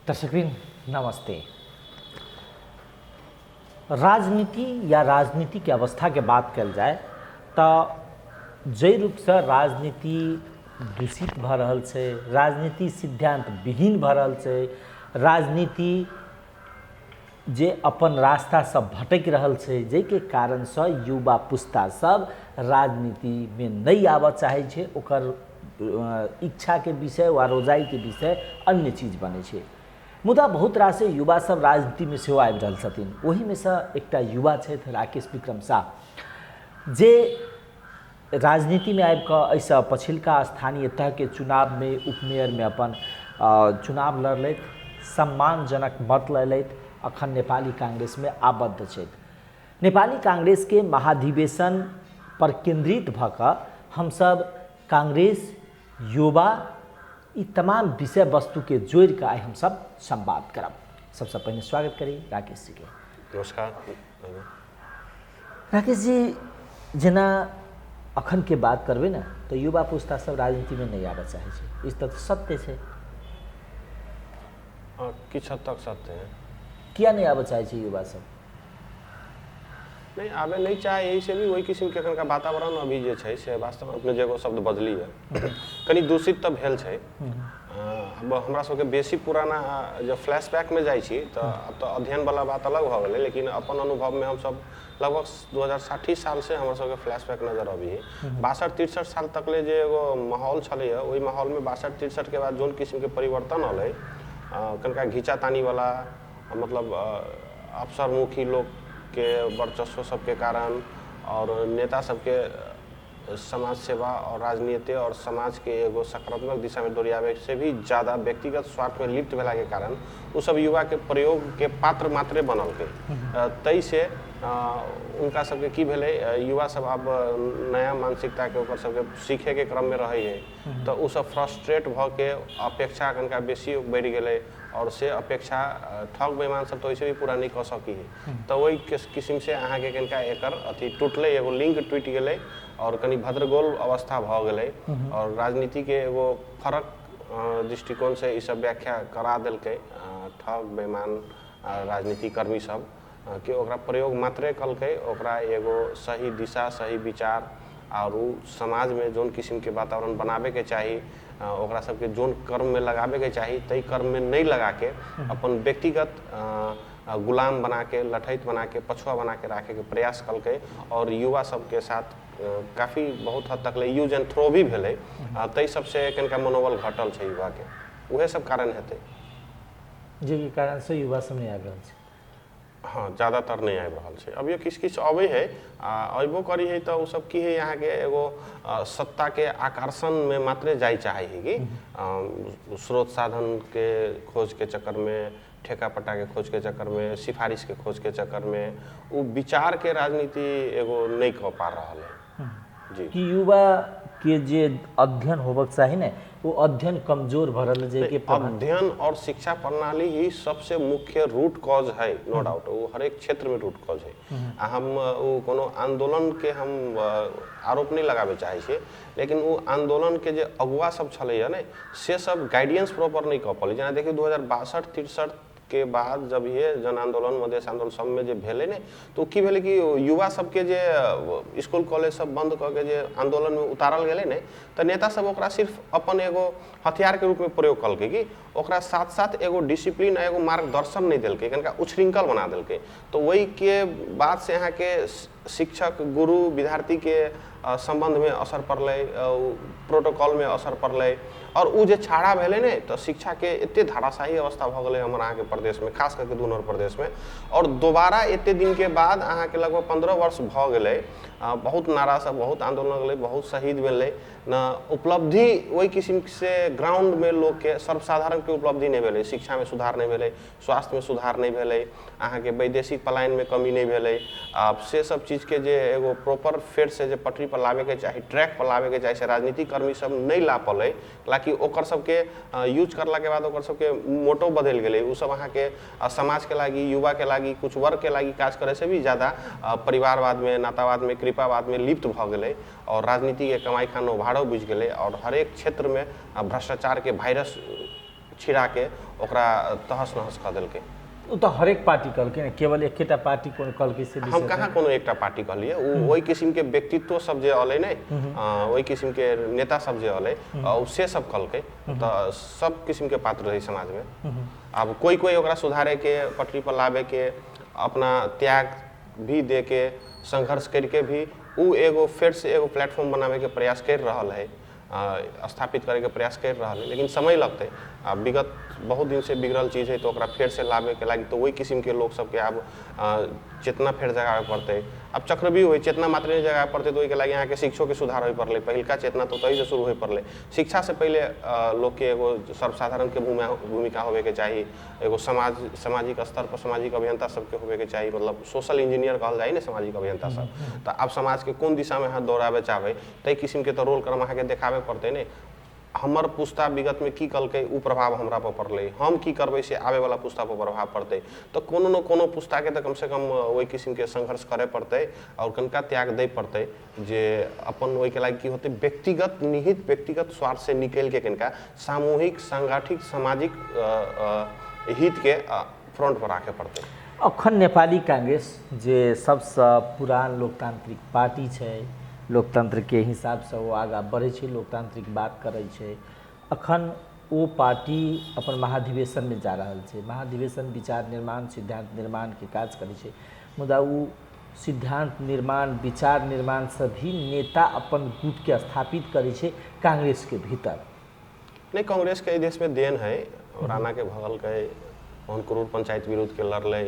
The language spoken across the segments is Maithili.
दर्शकवृंद नमस्ते। राजनीति या राजनीति के अवस्था के बात कयल जाय तऽ जाहि रूपसँ राजनीति दूषित भऽ रहल छै, राजनीति सिद्धांत विहीन भऽ रहल छै, राजनीति जे अपन रास्तासँ भटकि रहल छै, जाहिके कारणसँ युवा पुस्ता सब राजनीतिमे नहि आबऽ चाहै छै, ओकर इच्छाके विषय वा रोजाइके विषय अन्य चीज बनै छै। मुदा बहुत रास युवा सब राजनीतिमे सेहो आबि रहल छथिन। ओहिमे सँ एकटा युवा छथि राकेश विक्रम साह, जे राजनीतिमे आबि कऽ एहिसँ पछिलका स्थानीय तहके चुनावमे उपमेयरमे अपन चुनाव लड़लथि, सम्मानजनक मत लेलथि, अखन नेपाली कांग्रेसमे आबद्ध छथि। नेपाली कांग्रेसके महाधिवेशन पर केन्द्रित भऽ कऽ हमसब कांग्रेस, युवा ई तमाम विषय वस्तुके जोड़ि कऽ आइ हमसब संवाद करब। सबसँ पहिने स्वागत करी राकेश जीके। नमस्कार। राकेश जी, जेना अखनके बात करबै ने तऽ युवा पुस्ता सब राजनीतिमे नहि आबऽ चाहै छै, ई तऽ सत्य छै। हँ, किछु हद तक सत्य है। किया नहि आबऽ चाहै छै युवा सब? नहि आबे नहि चाहे एहि से भी ओहि किसिमके एखनका वातावरण अभी जे छै से वास्तवमे अपने जे एगो शब्द बजलियै कनि दूषित तऽ भेल छै। आब हमरा सबके बेसी पुराना जब फ्लैशबैकमे जाइ छी तऽ आब तऽ अध्ययनवला बात अलग भऽ गेलै, लेकिन अपन अनुभवमे हमसब लगभग 2060 सालसँ हमर सबके फ्लैशबैक नजर अबै है। 62 63 साल तकले जे एगो माहौल छलैए, ओहि माहौलमे 62 63के बाद जोन किसिमके परिवर्तन अलै, कनिका घिचातानीवला, मतलब अफसरमुखी लोकके वर्चस्व सबके कारण आओर नेता सबके समाज सेवा और राजनीति और समाज के एगो सकारात्मक दिशा में डोरियाबे से भी ज़्यादा व्यक्तिगत स्वार्थ में लिप्त भेला के कारण ओ सब युवा के प्रयोग के पात्र मात्रे बनलकै। ताहि से उनका सबके की भेलै, युवा सब आब नया मानसिकता के ओकर सबके सीखे के क्रम में रहै है, तऽ ओ सब फ्रस्ट्रेट भऽ के अपेक्षा कनिका बेसी बढ़ि गेलै और से अपेक्षा ठग बेईमान सब तऽ वैसे भी पूरा नहीं कऽ सकी है, तऽ ओहि किस्म से अहाँके कनिका एकर अथी टूटलै, एगो लिंक टूटि गेलै और कनि भद्रगोल अवस्था भऽ गेलै और राजनीतिके एगो फरक दृष्टिकोणसँ ई सब व्याख्या करा देलकै। ठग बेईमान राजनीति कर्मी सब कि ओकरा प्रयोग मात्रे कलकै, ओकरा एगो सही दिशा सही विचार आओर ओ समाजमे जोन किसिमके वातावरण बनाबैके चाही, ओकरा सबके जोन कर्ममे लगाबैके चाही ताहि कर्ममे नहि लगाके अपन व्यक्तिगत गुलाम बनाके, लठैत बनाके, पछुआ बनाके राखैके प्रयास कलकै और युवा सबके साथ काफी बहुत हद तक ले यूज एंड थ्रो भी भेलै। ताहि सबसँ कनिका मनोबल घटल छै युवाके, उएह सब कारण हेतै जाहिके कारणसँ युवा सब नहि आबि रहल छै। हँ, ज्यादातर नहि आबि रहल छै। अभियो किछु किछु अबै है आ अयबो करी है तऽ ओसब की है अहाँके एगो सत्ताके आकर्षणमे मात्रे जाइ चाहै है कि स्रोत साधनके खोजके चक्करमे, ठेका पट्टाके खोजके चक्करमे, सिफारिशके खोजके चक्करमे ओ विचारके राजनीति एगो नहि कऽ पा रहल है जी। कि युवा के जे अध्ययन होबक चाही ने ओ अध्ययन कमजोर भऽ रहल जाहिके अध्ययन और शिक्षा प्रणाली ही सबसे मुख्य रूट कॉज है, नो डाउट। वो हरेक क्षेत्र में रूट कॉज है। आ हम ओ कोनो आंदोलन के हम आरोप नहीं लगाबे चाहे छियै, लेकिन ओ आंदोलन के जे अगुआ सब छलैया ने से सब गाइडेंस प्रॉपर नहीं कऽ पौलै। जेना देखियौ 2062 63 के बाद जब ये जन आंदोलन मधेश आंदोलन सबमे जे भेलै ने तऽ ओ की भेलै कि युवा सबके जे स्कूल कॉलेज सब बंद कऽ के जे आंदोलनमे उतारल गेलै ने तऽ नेता सब ओकरा सिर्फ अपन एगो हथियारके रूपमे प्रयोग कलकै कि ओकरा साथ साथ एगो डिसिप्लिन आ एगो मार्गदर्शन नहि देलकै, कनिका उच्छृंखल बना देलकै। तऽ ओहिके बाद से अहाँके शिक्षक गुरु विद्यार्थीके सम्बन्धमे असर पड़लै, प्रोटोकॉलमे असर पड़लै आओर ओ जे छाड़ा भेलै ने तऽ शिक्षाके एते धाराशाही अवस्था भऽ गेलै हमर अहाँके प्रदेशमे, खास कऽ के दू नम्बर प्रदेशमे। आओर दोबारा एते दिनके बाद अहाँके लगभग 15 वर्ष भऽ गेलै, बहुत नारा सब, बहुत आन्दोलन गेलै, बहुत शहीद भेलै न, उपलब्धि ओहि किसिमसँ ग्राउंडमे लोकके सर्वसाधारणके उपलब्धि नहि भेलै। शिक्षामे सुधार नहि भेलै, स्वास्थ्यमे सुधार नहि भेलै, अहाँके वैदेशिक पलायनमे कमी नहि भेलै। आब से सब चीजके जे एगो प्रॉपर फेरसँ जे पटरीपर लाबैके चाही, ट्रैकपर लाबैके चाही, से राजनीतिक कर्मी सब नहि ला पौलै। हालाँकि ओकर सबके यूज करलाके बाद ओकर सबके मोटो बदलि गेलै। ओ सब अहाँके समाजके लागि, युवाके लागि, कुछ वर्गके लागि काज करैसँ भी ज्यादा परिवारवादमे, नातावादमे, कृपावादमे लिप्त भऽ गेलै आओर राजनीतिके कमाइ खानो भाड़ो बुझि गेलै आओर हरेक क्षेत्रमे भ्रष्टाचारके वायरस छिड़ाके ओकरा तहस नहस कऽ देलकै। ओ तऽ हरेक पार्टी कहलकै ने, केवल एकेटा पार्टी कोनो कहलकै से हम कहाँ कोनो एकटा पार्टी कहलियै। ओ ओहि किसिमके व्यक्तित्व सब जे अलै ने, ओहि किसिमके नेता सब जे अलै, ओ से सब कहलकै। तऽ सब किसिमके पात्र रहै समाजमे। आब कोइ कोइ ओकरा सुधारैके, पटरी पर लाबैके, अपना त्याग भी दे के, संघर्ष करके भी ओ एगो फेरसँ एगो प्लेटफॉर्म बनाबैके प्रयास करि रहल है, स्थापित करैके प्रयास करि रहल है, लेकिन समय लगतै। आ विगत बहुत दिनसँ बिगड़ल चीज है, तऽ ओकरा फेरसँ लाबैके लागि तऽ ओहि किसिमके लोक सबके आब चेतना फेर जगाबै पड़तै। आब चक्रव्यूह होइ, चेतना मात्र नहि जगाबै पड़तै, तऽ ओहिके लागि अहाँके शिक्षोके सुधार होइ पड़लै। पहिलका चेतना तऽ ओतहिसँ शुरू होइ पड़लै। शिक्षासँ पहिले लोकके एगो सर्वसाधारणके भूमिका होबेके चाही, एगो समाज सामाजिक स्तर पर सामाजिक अभियंता सबके होबेके चाही, मतलब सोशल इंजीनियर कहल जाइ ने सामाजिक अभियंता सब। तऽ आब समाजके कोन दिशामे अहाँ दौड़ाबै चाहबै, ताहि किसिमके तऽ रोल क्रम अहाँके देखाबे पड़तै ने। हमर पुस्ता विगतमे की कलकै ओ प्रभाव हमरा पर पड़लै, हम की करबै से आबैवला पुस्ता पर प्रभाव पड़तै। तऽ कोनो ने कोनो पुस्ताके तऽ कमसँ कम ओहि किसिमके संघर्ष करय पड़तै आओर कनिका त्याग दै पड़तै, जे अपन ओहिके लागि की होतै, व्यक्तिगत निहित व्यक्तिगत स्वार्थसँ निकलिके कनिका सामूहिक सांगठिक सामाजिक हितके फ्रंट पर राखय पड़तै। अखन नेपाली कांग्रेस जे सबसँ पुरान लोकतांत्रिक पार्टी छै, लोकतंत्रके हिसाबसँ ओ आगाँ बढ़ै छै, लोकतांत्रिक बात करै छै, अखन ओ पार्टी अपन महाधिवेशनमे जा रहल छै। महाधिवेशन विचार निर्माण, सिद्धांत निर्माणके काज करै छै, मुदा ओ सिद्धांत निर्माण, विचार निर्माणसँ भी नेता अपन गुटके स्थापित करै छै कांग्रेसके भीतर। नहि, कांग्रेसके एहि देशमे देन है, राणाके भगलकै, मोहन क्रूर पंचायत विरुद्धके लड़लै,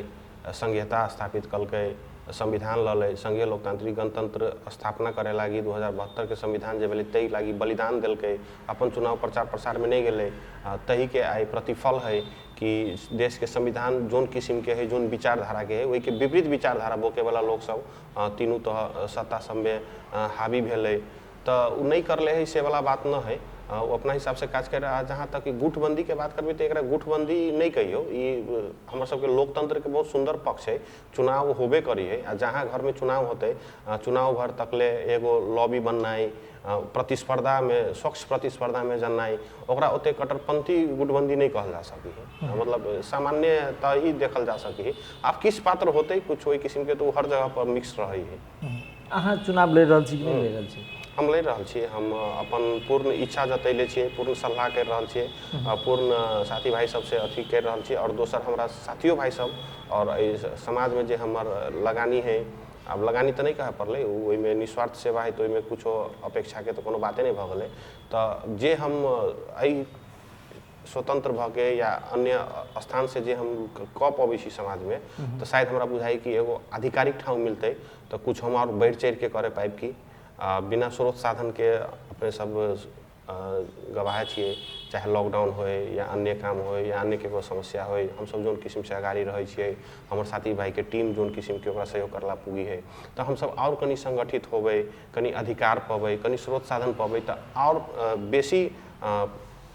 संघीयता स्थापित कलकै, संविधान ललै, संघीय लोकतांत्रिक गणतंत्र स्थापना करे लागी 2072 के संविधान जे भेलै ताहि लागी बलिदान देलकै, अपन चुनाव प्रचार प्रसारमे नहि गेलै, ताहिके आइ प्रतिफल है कि देशके संविधान जोन किसिमके है, जोन विचारधाराके है, ओहिके विपरीत विचारधारा बोकेवला लोकसब तीनू तह सत्ता सबमे हावी भेलै। तऽ ओ नहि करले है से वाला बात न है, ओ अपना हिसाबसँ काज कर। आ जहाँ तक गुटबन्दीके बात करबै तऽ एकरा गुटबन्दी नहि कहियौ, ई हमर सबके लोकतंत्रके बहुत सुन्दर पक्ष है। चुनाव होबे करी है, आ जहाँ घरमे चुनाव होतै, चुनाव भर तकले एगो लॉबी बननाइ, प्रतिस्पर्धामे, स्वच्छ प्रतिस्पर्धामे जननाइ, ओकरा ओते कट्टरपंथी गुटबंदी नहि कहल जा सकी है, मतलब सामान्यतः ही देखल जा सकी है। आब किछु पात्र होतै कुछ ओहि किसिमके, तऽ ओ हर जगह पर मिक्स रहै है। अहाँ चुनाव लड़ि रहल छी कि नहि लड़ि रहल छी? हम लड़ि रहल छी। हम अपन पूर्ण इच्छा जतैले छियै, पूर्ण सलाह करि रहल छियै, पूर्ण साथी भाइ सबसँ अथी करि रहल छी। आओर दोसर हमरा साथियो भाइ सब आओर एहि समाजमे जे हमर लगानी है, आब लगानी तऽ नहि कहऽ पड़लै, ओ ओहिमे निस्वार्थ सेवा है, तऽ ओहिमे कुछो अपेक्षाके तऽ कोनो बाते नहि भऽ गेलै। तऽ जे हम एहि स्वतंत्र भऽ के या अन्य स्थानसँ जे हम कऽ पबै छी समाजमे, तऽ शायद हमरा बुझाइ कि एगो आधिकारिक ठाउँ मिलतै तऽ कुछ हम आओर बढ़ि चढ़िके करै पाबि कि बिना स्रोत साधनके। अपने सब गवाह छियै, चाहे लॉकडाउन होइ या अन्य काम होइ या अन्य ककरो समस्या होइ, हमसब जोन किसिमसँ अगाड़ी रहै छियै, हमर साथी भाइके टीम जोन किसिमके ओकरा सहयोग करला पुगी है, तऽ हमसब आओर कनि संगठित होबै, कनि अधिकार पबै, कनि स्रोत साधन पबै, तऽ आओर बेसी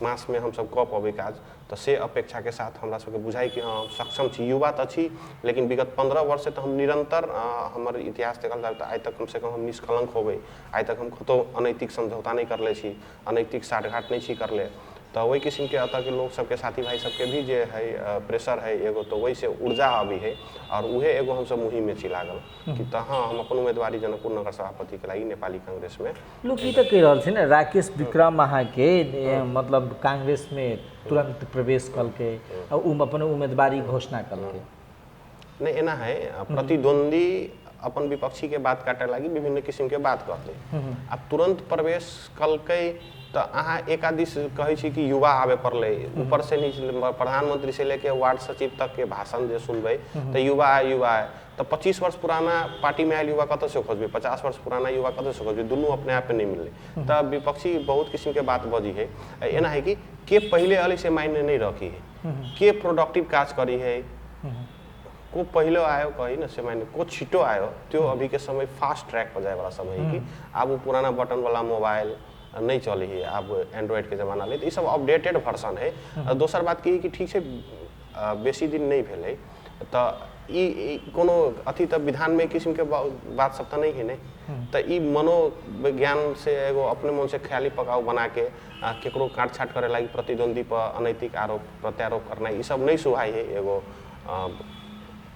मासमे हमसब कऽ पबै काज। तऽ से अपेक्षाके साथ हमरा सबके बुझाइ कि हँ, सक्षम छी। युवा तऽ छी, लेकिन विगत 15 वर्षसँ तऽ हम निरन्तर, हमर इतिहास देखल जाय तऽ आइ तक कमसँ कम हम निष्कलङ्क होबै, आइ तक हम कतहु अनैतिक समझौता नहि करले छी, अनैतिक साठघाट नहि छी करले। तऽ ओहि किसिमके एतऽके लोक सबके, साथी भाइ सबके भी जे है प्रेशर है एगो, तऽ ओहिसँ ऊर्जा अबै है आओर उहे एगो हमसब मुहिममे छी लागल कि तऽ हँ, हम अपन उम्मीदवारी जनकपुर नगर सभापतिके लागि नेपाली कांग्रेसमे। लोक ई तऽ कहि रहल छै ने, राकेश विक्रम अहाँके मतलब कांग्रेसमे तुरन्त प्रवेश कलकै आ ओ अपन उम्मीदवारी घोषणा कलकै। नहि, एना है, प्रतिद्वंदी अपन विपक्षी के बात काटे लागी विभिन्न किसिम के बात कहतै। आ तुरंत प्रवेश कलकै तऽ अहाँ एक दिस कहै छी कि युवा आबे पड़लै, ऊपर से नीच प्रधानमंत्री से लेके वार्ड सचिव तक के भाषण जे सुनबै तऽ युवा आय, युवा आय। तऽ 25 वर्ष पुराना पार्टीमे आयल युवा कतऽसँ खोजबै, 50 वर्ष पुराना युवा कतऽसँ खोजबै? दुनू अपने आप नहि मिललै, तऽ विपक्षी बहुत किसिमके बात बजी है। एना है कि के पहिले अलै से मायने नहि रखी है, के प्रोडक्टिव काज करी है, को पहिले आयो कही न से मायने, को छिटो आयो त्यो अभी के समय फास्ट ट्रैक पर जाए वाला समय है कि आब वो पुराना बटन वाला मोबाइल नहि चलै है, आब एंड्रॉइड के जमाना लै, तऽ ई सब अपडेटेड वर्जन है। दोसर बात की है कि ठीक छै, बेसी दिन नहि भेलै, तऽ ई कोनो अथी तऽ विधानमे किसिमके बात सब तऽ नहि है ने। तऽ ई मनोविज्ञान से एगो अपने मन से ख्याली पकाव बनाके केकरो काट छाट करे लागी प्रतिद्वंदी पर अनैतिक आरोप प्रत्यारोप करनाइ ई सब नहि सुहाइ है। एगो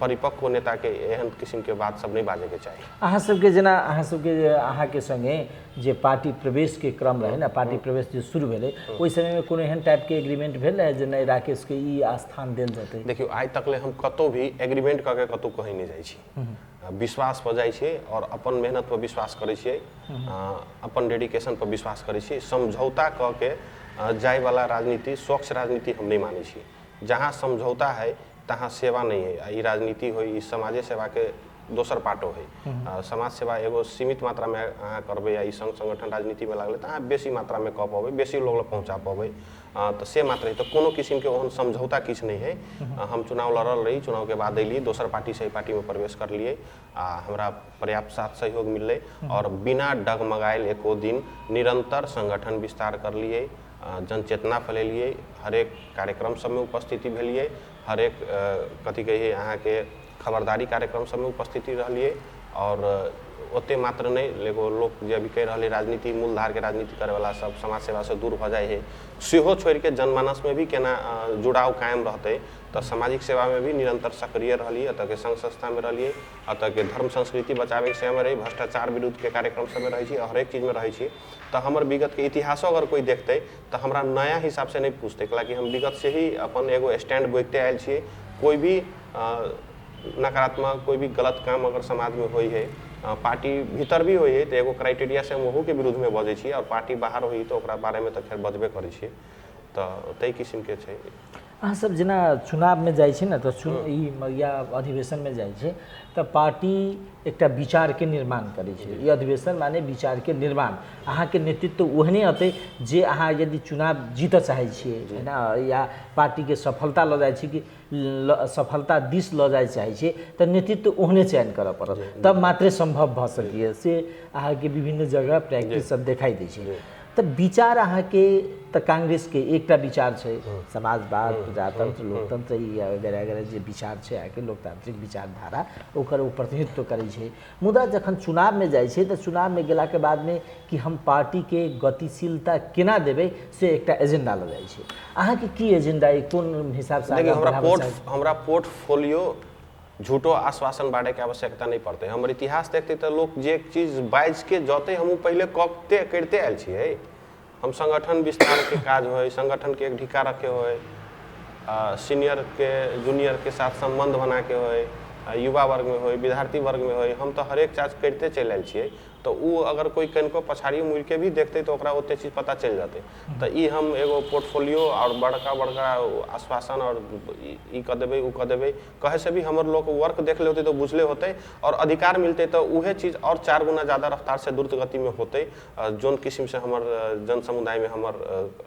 परिपक्व नेताके एहन किसिमके बात सब नहि बाजैके चाही। अहाँ सबके जेना अहाँ सबके अहाँके संगे जे पार्टी प्रवेशके क्रम रहै ने, पार्टी प्रवेश जे शुरू भेलै ओहि समयमे कोनो एहन टाइपके एग्रीमेंट भेल रहै जे नहि राकेशके ई स्थान देल जेतै? देखियौ, आइ तकले हम कतहु भी एग्रीमेंट कऽ के कतहु कहीं नहि जाइ छी। विश्वास पर जाइ छियै आओर अपन मेहनत पर विश्वास करै छियै, अपन डेडिकेशन पर विश्वास करै छियै। समझौता कऽ के जाइवला राजनीति स्वच्छ राजनीति हम नहि मानै छी। जहाँ समझौता है तहाँ सेवा नहि है। आ ई राजनीति होइ, ई समाजे सेवाके दोसर पार्टो है। समाज सेवा एगो सीमित मात्रामे अहाँ करबै आ ई संघ संगठन राजनीतिमे लागलै तऽ अहाँ बेसी मात्रामे कऽ पबै, बेसी लोग लग पहुँचा पबै। तऽ से मात्र है। तऽ कोनो किसिमके ओहन समझौता किछु नहि है। हम चुनाव लड़ल रही, चुनावके बाद अयली, दोसर पार्टीसँ एहि पार्टीमे प्रवेश करलियै आ हमरा पर्याप्त साथ सहयोग मिललै आओर बिना डगमगायल एको दिन निरन्तर संगठन विस्तार करलियै, जनचेतना फैलेलियै, हरेक कार्यक्रम सबमे उपस्थिति भेलियै, हरेक कथी कहै अहाँके खबरदारी कार्यक्रम सबमे उपस्थिति रहलियै। आओर ओते मात्र नहि, एगो लोक जे अभी कहि रहल है राजनीति मूलधारके राजनीति करैवला सब समाज सेवासँ दूर भऽ जाइ है, सेहो छोड़िके जनमानसमे भी केना जुड़ाव कायम रहतै तऽ सामाजिक सेवामे भी निरन्तर सक्रिय रहलियै। एतऽके संघ संस्थामे रहलियै, एतऽके धर्म संस्कृति बचाबैके सेवामे रही, भ्रष्टाचार विरुद्धके कार्यक्रम सबमे रहै छी, हरेक चीजमे रहै छी। तऽ हमर विगतके इतिहासो अगर कोइ देखतै तऽ हमरा नया हिसाबसँ नहि पूछतै, कैलाकि हम विगतसँ ही अपन एगो स्टैंड बोकिते आयल छियै। कोइ भी नकारात्मक कोइ भी गलत काम अगर समाजमे होइ है, पार्टी भीतर भी होइ है, तऽ एगो क्राइटेरियासँ हम ओहूके विरुद्धमे बजै छी आओर पार्टी बाहर होइ तऽ ओकरा बारेमे तऽ खैर बजबे करै छियै। तऽ ताहि किसिमके छै। अहाँ सब जेना चुनावमे जाइ छी ने तऽ ई या अधिवेशनमे जाइ छै तऽ पार्टी एकटा विचारके निर्माण करै छै। ई अधिवेशन माने विचारके निर्माण। अहाँके नेतृत्व ओहने अतै जे अहाँ यदि चुनाव जीतऽ चाहै छियै है ना, या पार्टीके सफलता लऽ जाइ छी कि सफलता दिस लऽ जाइ चाहै छियै तऽ नेतृत्व ओहने चयन करऽ पड़त, तब मात्रे सम्भव भऽ सकैए। से अहाँके विभिन्न जगह प्रैक्टिस सब देखाइ दै छै। तऽ विचार अहाँके तऽ कांग्रेसके एकटा विचार छै समाजवाद, प्रजातंत्र, लोकतंत्र, ई वगैरह वगैरह जे विचार छै अहाँके लोकतांत्रिक विचारधारा, ओकर ओ प्रतिनिधित्व करै छै। मुदा जखन चुनावमे जाइ छै तऽ चुनावमे गेलाके बादमे कि हम पार्टीके गतिशीलता केना देबै से एकटा एजेंडा लऽ जाइ छै। अहाँके की एजेंडा अइ, कोन हिसाबसँ देखियौ, हमरा पोर्टफोलियो झूठो आश्वासन बाँटैके आवश्यकता नहि पड़तै। हमर इतिहास देखतै तऽ लोक जे चीज बाजिके जतै हम ओ पहिले करिते करिते आयल छियै। हम संगठन विस्तारके काज होइ, संगठनके एक ढिक्का रखे होइ, सीनियरके जूनियरके साथ सम्बन्ध बनाके होइ, युवा वर्गमे होइ, विद्यार्थी वर्गमे होइ, हम तऽ हरेक काज करिते चलि आयल छियै। तऽ ओ अगर कोइ कनिको पछाड़ी मुड़िके भी देखतै तऽ ओकरा ओते चीज पता चलि जेतै। तऽ ई हम एगो पोर्टफोलियो आओर बड़का बड़का आश्वासन आओर ई कऽ देबै ओ कऽ देबै कहैसँ भी हमर लोक वर्क देख लेतै तऽ बुझले होतै आओर अधिकार मिलतै तऽ उहे चीज आओर 4 गुना ज्यादा रफ्तारसँ द्रुत गतिमे होतै। जोन किसिमसँ हमर जन समुदायमे हमर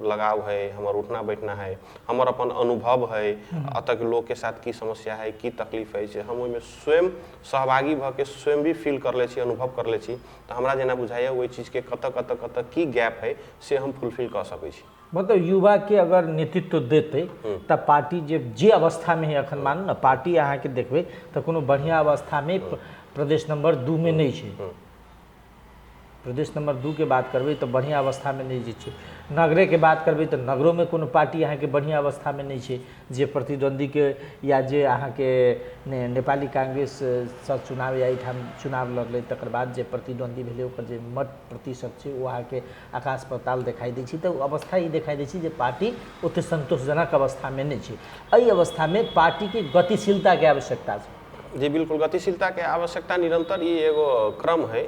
लगाव है, हमर उठना बैठना है, हमर अपन अनुभव है, एतऽके लोकके साथ की समस्या है, की तकलीफ है, से हम ओहिमे स्वयं सहभागी भऽ के स्वयं भी फील करले छी, अनुभव करले छी। तऽ हमरा जेना बुझाइए ओहि चीजके कतऽ कतऽ कतऽ की गैप है से हम फुलफिल कऽ सकै छी। मतलब युवाके अगर नेतृत्व देतै तऽ पार्टी जे जे अवस्थामे है अखन, मानू ने पार्टी अहाँके देखबै तऽ कोनो बढ़िआँ अवस्थामे प्रदेश नंबर 2 मे नहि छै। प्रदेश नंबर 2 के बात करबै तऽ बढ़िआँ अवस्थामे नहि जे छै। नगरेके बात करबै तऽ नगरोमे कोनो पार्टी अहाँके बढ़िआँ अवस्थामे नहि छै। जे प्रतिद्वंदीके या जे अहाँके नेपाली कांग्रेससँ चुनाव या एहिठाम चुनाव लड़लै तकर बाद जे प्रतिद्वंदी भेलै ओकर जे मत प्रतिशत छै ओ अहाँके आकाश पाताल देखाइ दै छै। तऽ ओ अवस्था ई देखाइ दै छै जे पार्टी ओतेक सन्तोषजनक अवस्थामे नहि छै। एहि अवस्थामे पार्टीके गतिशीलताके आवश्यकता छै। जी बिल्कुल, गतिशीलताके आवश्यकता निरंतर ई एगो क्रम है।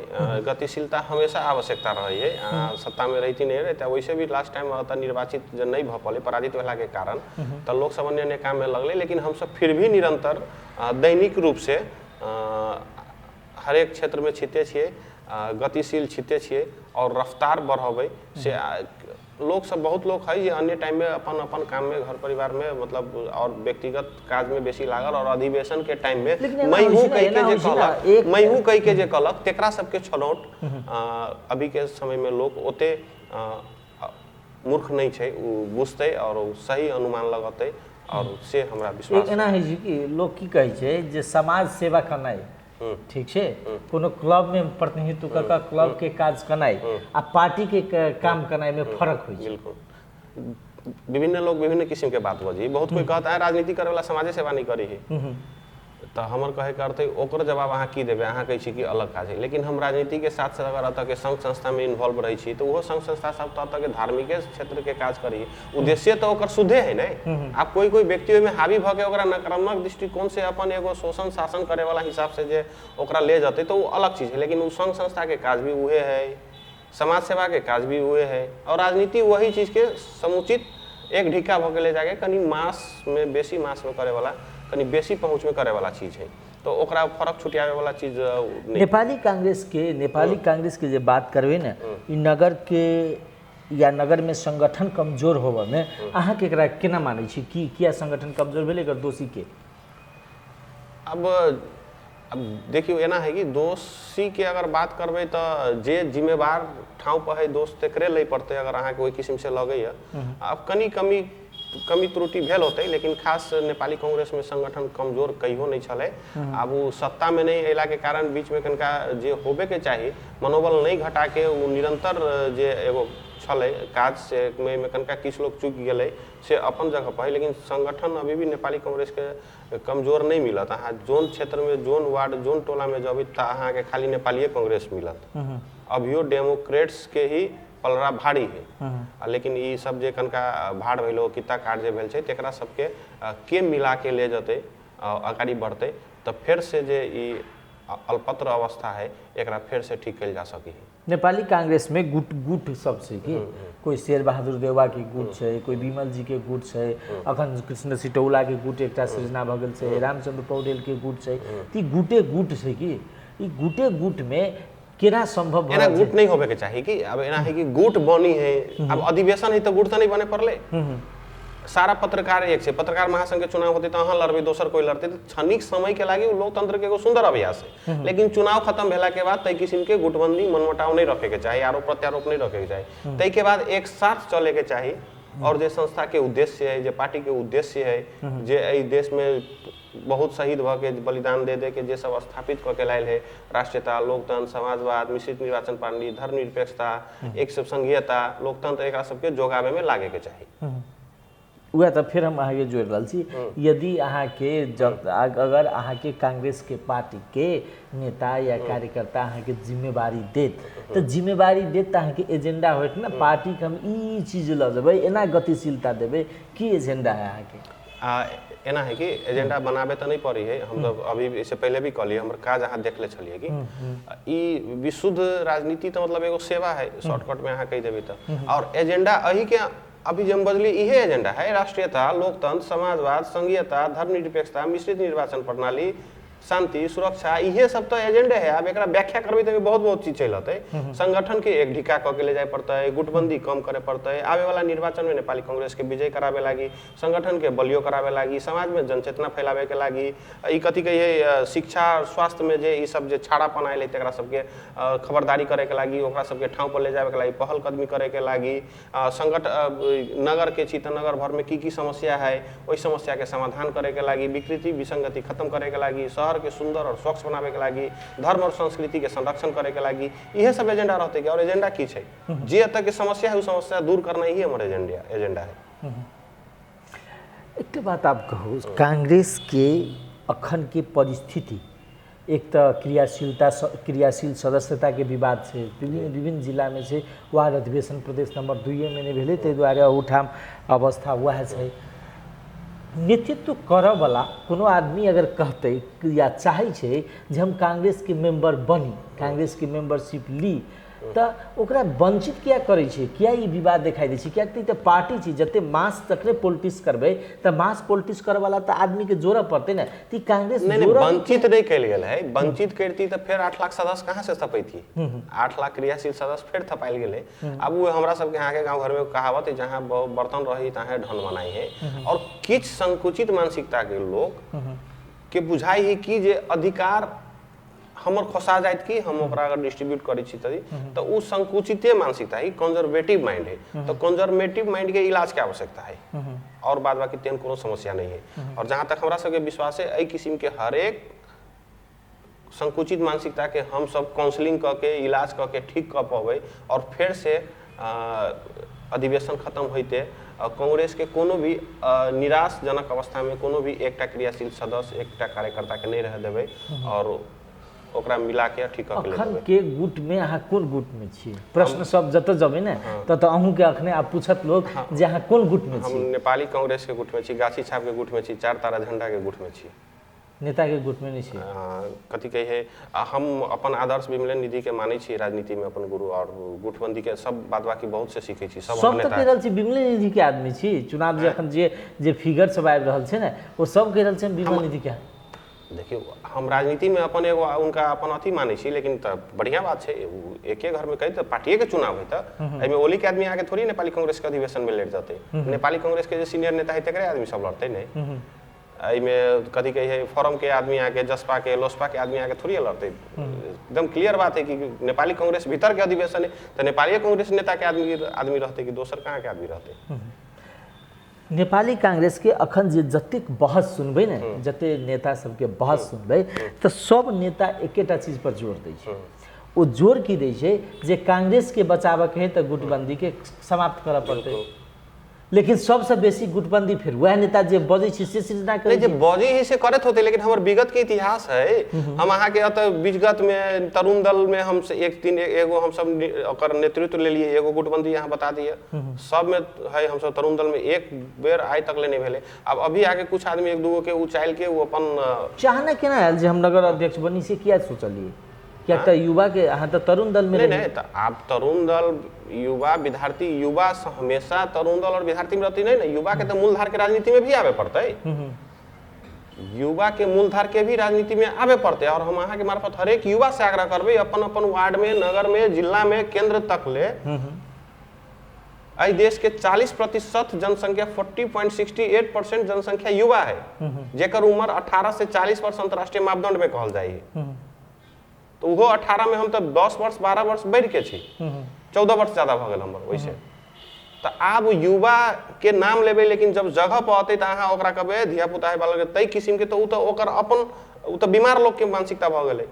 गतिशीलता हमेशा आवश्यकता रहै है। अहाँ सत्तामे रहिती नहि रहै तऽ वैसे भी लास्ट टाइम ओतऽ निर्वाचित जे नहि भऽ पौलै पराजित भेलाके कारण तऽ लोकसभ अन्य अन्य काममे लगलै, लेकिन हमसभ फिर भी निरंतर दैनिक रूपसँ हरेक क्षेत्रमे छिते छियै, गतिशील छिते छियै आओर रफ्तार बढ़ेबै से लोक सब बहुत लोक है जे अन्य टाइममे अपन अपन काममे घर परिवारमे मतलब आओर व्यक्तिगत काजमे बेसी लागल आओर अधिवेशनके टाइममे मैं हूँ कहि के जे कहलक, मैं हूँ कहि के जे कहलक तेकरा सबके छनौट अभीके समयमे लोक ओते मूर्ख नहि छै, ओ बुझतै आओर ओ सही अनुमान लगतै, आओर से हमरा विश्वास। एना होइ छै कि लोक की कहै छै जे समाज सेवा करनाइ ठीक छै, कोनो क्लब में प्रतिनिधित्व कऽ कऽ क्लब के काज करनाइ आ पार्टी के काम करनाइ में फर्क होइ छै। बिल्कुल, विभिन्न लोग विभिन्न किस्म के बात बजी। बहुत कोई कहता है राजनीति करे वाला समाजे सेवा नहीं करी है, तऽ हमर कहैके अर्थ है ओकर जवाब अहाँ की देबै? अहाँ कहै छी कि अलग काज है, लेकिन हम राजनीति के साथ साथ अगर एतऽ के संघ संस्था में इन्वॉल्व रहै छी तऽ ओहो संघ संस्था सब तऽ एतऽ के धार्मिके क्षेत्र के काज करी, उद्देश्य तऽ ओकर शुद्धे है ने। आब कोई कोई व्यक्ति ओहिमे हावी भऽ के ओकरा नकारात्मक दृष्टिकोण से अपन एगो शोषण शासन करे वाला हिसाब से जे ओकरा ले जेतै तऽ ओ अलग चीज है, लेकिन ओ संघ संस्था के काज भी उहे है, समाज सेवा के काज भी उहे है, और राजनीति वही चीज के समुचित एक ढिक्का भऽ के ले जाके कनि मास में बेसी मास में करे वाला, कनि बेसी पहुँच में करे वाला चीज है, तो ओकरा फरक छुटियावे वाला चीज नहीं। नेपाली कांग्रेस के जे बात करबै ने, ई नगर के या नगर में संगठन कमजोर होबऽ में अहाँ के एकरा केना मानै छी कि किया संगठन कमजोर भेलै, एकर दोषी के? अब देखियौ, एना है कि दोषी के अगर बात करबै तऽ जे जिम्मेवार ठाउँ पर है दोष तकरे लै पड़तै, अगर अहाँके ओहि किस्म से लगैया। आब कनि कमी कमी त्रुटि भेल होतै, लेकिन खास नेपाली कांग्रेस में संगठन कमजोर कहियो नहीं छलै। आब ओ सत्ता में नहीं अयला के कारण बीच में कनिका जे होबे के चाही मनोबल नहीं घटा के ओ निरंतर जे एगो छलै काज से में कनिका किछु लोग चूकि गेलै, से अपन जगह पर है, लेकिन संगठन अभी भी नेपाली कांग्रेस के कमजोर नहीं मिलत। अहाँ जोन क्षेत्र में, जोन वार्ड, जोन टोला में जबै तऽ अहाँके खाली नेपालिए कांग्रेस मिलत। अभियो डेमोक्रेट्स के ही पलड़ा भारी है, लेकिन ई सब जे कनिका भाड़ भेलो, कित्ता काट जे भेल छै, तेकरा सबके के मिला के ले जेतै, अगाडि बढ़तै, तऽ फेर से जे ई अल्पत्र अवस्था है एकरा फेर से ठीक कयल जा सकी है। नेपाली कांग्रेस में गुट गुट सब छै कि कोई शेर बहादुर देउवा के गुट छै, कोई विमल जी के गुट छै, अखन कृष्ण सिटौला के गुट एकटा सृजना भऽ गेल छै, रामचंद्र पौडेल के गुट छै, तऽ ई गुटे गुट छै कि ई गुटे गुट में केना संभव भऽ एना रहल छै? गुट नहीं होबे के चाही कि अब एना है कि गुट बनी है, अब अधिवेशन है तऽ गुट तऽ नहीं बने पड़ले। सारा पत्रकार एक छै, पत्रकार महासंघ के चुनाव होते तऽ अहाँ लड़बै, दोसर कोई लड़ते, तऽ क्षणिक समय के लागी उ लोकतंत्र के एगो सुंदर अभ्यास है, लेकिन चुनाव खत्म भेला के बाद तै किस्म के गुटबंदी मनमुटाव नहीं रखे के चाही, आरोप प्रत्यारोप नहीं रखे के चाही। तै के बाद एक साथ चले के चाही, और जे संस्था के उद्देश्य है, जे पार्टी के उद्देश्य है, जे एहि देश में बहुत शहीद भऽ के बलिदान दे दे के जे सब स्थापित कऽ के लायल है, राष्ट्रीयता, लोकतंत्र, समाजवाद, मिश्रित निर्वाचन प्रणाली, धर्मनिरपेक्षता, एक सब संघीयता, लोकतंत्र, एकरा सबके जोगाबे में लागे के चाही। उएह तऽ फेर हम अहाँके जोड़ि रहल छी, यदि अहाँके जब अगर अहाँके कांग्रेसके पार्टीके नेता या कार्यकर्ता अहाँके जिम्मेवारी देत, तऽ जिम्मेवारी देत तऽ अहाँके एजेंडा होयत ने, पार्टीके हम ई चीज लऽ जेबै, एना गतिशीलता देबै, की एजेंडा है अहाँके? आ एना है कि एजेंडा बनाबे तऽ नहीं पड़ी है। हम तऽ अभी इससे पहले भी कहलिए, हमर काज अहाँ देखले छलिए कि ई विशुद्ध राजनीति तऽ मतलब एगो सेवा है, शॉर्टकट में अहाँ कहि देबै तऽ। और एजेंडा अही के अभी जे हम बजली इहे एजेंडा है, राष्ट्रीयता, लोकतंत्र, समाजवाद, संघीयता, धर्मनिरपेक्षता, मिश्रित निर्वाचन प्रणाली, शांति, सुरक्षा, इहे सब तऽ एजेंडे है। आब एकरा व्याख्या करबै तऽ बहुत बहुत चीज चलि अतै। संगठन के एक ढिका कऽ के ले जाय पड़तै, गुटबंदी कम करे पड़तै, आबे वाला निर्वाचन में नेपाली कांग्रेस के विजय कराबे लागी संगठन के बलियो कराबे लागी, समाज में जनचेतना फैलावे के लागी, ई कथी कहिए, शिक्षा स्वास्थ्य में जे ई सब जे छाड़ापन आयल है तकरा सबके खबरदारी करे के लागी, ओकरा सबके ठाव पर ले जावे के लागी पहल कदमी करे के लागी, संगठन नगर के छी तऽ नगर भर में की की समस्या है ओहि समस्या के समाधान करे के लागी, विकृति विसंगति खत्म करे के लागी, शहर के सुंदर और स्वच्छ बनावे के लागी, धर्म और संस्कृति के संरक्षण करे के लागी, इहे सब एजेंडा रहते। और एजेंडा की छै? जे एतऽ के समस्या है ओ समस्या दूर करना ही हमर एजेंडा एजेंडा है। एकटा बात आप कहू, कांग्रेसके अखन के परिस्थिति, एक तऽ क्रियाशीलता, क्रियाशील सदस्यताके विवाद छै, विभिन्न विभिन्न जिलामे छै, वार्ड अधिवेशन प्रदेश नंबर 2 मे नहि भेलै, ताहि दुआरे ओहिठाम अवस्था वएह छै। नेतृत्व करऽवला कोनो आदमी अगर कहतै या चाहै छै जे हम कांग्रेसके मेंबर बनी, कांग्रेसके मेंबरशिप ली, तऽ ओकरा वंचित किया करै छै? किया ई विवाद देखाइ दै छै? कियाकि ई तऽ पार्टी छी, जते मास तकरे पॉलिटिक्स करबै, तऽ मास पॉलिटिक्स करऽवला तऽ आदमीके जोड़ऽ पड़तै ने, तऽ ई कांग्रेस नहीं नहीं, जोड़ऽ वंचित नहीं कयल गेल है। वंचित करती तऽ फेर 8 लाख सदस्य कहाँ से थपैती? 8 लाख क्रियाशील सदस्य फेर थपायल गेलै। आब वो हमरा सबके यहाँ के गाँव घर में कहावत है, जहाँ बर्तन रही तहाँ ढन मनाई है। और किछु संकुचित मानसिकता के लोग के बुझाई है कि जे अधिकार हमर खोसा जाइत कि हम ओकरा अगर डिस्ट्रीब्यूट करै छी तऽ ओ संकुचिते मानसिकता है, कंजर्वेटिव माइंड है। तऽ कंजर्वेटिव माइंड के इलाज के आवश्यकता है और बाद बाकी तेहन कोनो समस्या नहीं है। और जहाँ तक हमरा सबके विश्वास है, एहि किस्म के हरेक संकुचित मानसिकता के हम सब काउंसलिंग कऽ के, इलाज कऽ के ठीक कऽ पबै और फेर से अधिवेशन खत्म होइते कांग्रेस के कोनो भी निराशजनक अवस्था में कोनो भी एकटा क्रियाशील सदस्य, एकटा कार्यकर्ता के नहीं रह देबै और ओकरा मिला के ठीक कऽ के ले अखन जेबै। के गुट में अहाँ कोन गुट में छी? प्रश्न सब जतऽ जेबै ने ततऽ अहूँके अखने आब पूछत लोग जे अहाँ कोन गुट में हम छी। नेपाली कांग्रेस के गुट में छी, गाछी छाप के गुट में छी, चार तारा झंडा के गुट में छी। नेता के गुट में नहीं छी? कथी कहै है, हम अपन आदर्श विमलेन निधि के मानै छी राजनीति में अपन गुरु और गुटबंदी के सब बात बाकी बहुत से सीखै छी। सब सब हमर तऽ नेता कहि रहल छी विमले निधि के आदमी छी। चुनाव जे अखन जे जे फिगर सब आबि रहल छै ने ओ सब कहि रहल छै हम विमल निधि के। देखियौ, हम राजनीति में अपन एगो उनका अपन अथी मानै छी, लेकिन तऽ बढ़िया बात छै, उ एके घर में कही तऽ पार्टिए के चुनाव है तऽ एहिमे ओली के आदमी आके थोड़ी नेपाली कांग्रेस के अधिवेशन में लड़ जतै। नेपाली कांग्रेस के जे सीनियर नेता है तकरे आदमी सब लड़तै नहीं। एहिमे कथी कहै है, फोरम के आदमी आके, जसपा के, लोसपा के आदमी आके थोड़ी लड़तै। एकदम क्लियर बात है कि नेपाली कांग्रेस भीतर के अधिवेशन है तऽ नेपाली कांग्रेस नेता के आदमी आदमी रहतै कि दोसर कहाँ के आदमी रहतै। नेपाली कांग्रेस के अखन जे जतेक बहस सुनबै ने, जते नेता सबके बहस सुनबै तऽ सब नेता एकेटा चीज पर जोर दै छै। ओ जोर की दै छै जे कांग्रेस के बचाबऽ के है तऽ गुटबंदी के समाप्त करऽ पड़तै। लेकिन सबसँ बेसी गुटबंदी फिर वएह नेता जे बजै छै से सृजना करै नहीं, जे बजै है से करैत होतै, लेकिन हमर विगत के इतिहास है। हम अहाँके एतऽ विगत में तरुण दल में हम एक दिन एगो हम सब ओकर नेतृत्व लेलिए, एगो गुटबंदी अहाँ बता दिअ सब में है। हम सब तरुण दल में एक बेर आइ तक ले नहीं भेलै। आब अभी आके कुछ आदमी एक दूगो के उचाइल के वो अपन चाहना केना आयल जे हम नगर अध्यक्ष बनी, से किया सोचलिए? किया तऽ युवा के अहाँ तऽ तरुण दल में नहीं नहीं, तऽ आब तरुण दल, युवा, विद्यार्थी, युवा हमेशा तरुण दल और विद्यार्थी में रहती नहीं ना। युवा के तो मूलधार के राजनीति में भी आवे पड़तै, युवा के मूलधार के भी राजनीति में आवे पड़तै। और हम अहाँ के मार्फत हरेक युवा से आग्रह करबै अपन अपन वार्ड में, नगर में, जिला में, केंद्र तक ले एहि देश के 40% जनसंख्या, 40.68% जनसंख्या युवा है, जेकर उम्र 18 से 40 वर्ष अंतर्राष्ट्रीय मापदंड में कहल जाइ है। तो उहो 18 में हम तऽ 10 वर्ष 12 वर्ष बढ़ि के छी, 14 वर्ष ज्यादा भऽ गेल हमर ओहिसे। तऽ आब युवा के नाम लेबै, लेकिन जब जगह पर अतै तऽ अहाँ ओकरा कहबै धिया पुता है बालक तै किस्म के, तऽ ओ तऽ ओकर अपन ओ तऽ बीमार लोग के मानसिकता भऽ गेलै।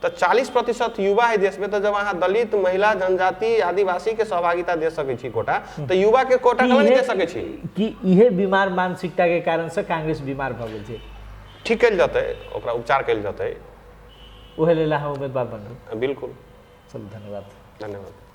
तऽ 40% युवा है देश में, तऽ जब अहाँ दलित, महिला, जनजाति, आदिवासी के सहभागिता दे सकै छी कोटा, तऽ युवा के कोटा केना नहि दे सकै छी? कि इहे बीमार मानसिकता के कारण से कांग्रेस बीमार भऽ गेल छै? ठीक कयल जेतै, ओकरा उपचार कयल जेतै। ओहे लेल अहाँ उम्मीदवार बनबै? बिल्कुल। चलू, धन्यवाद। धन्यवाद।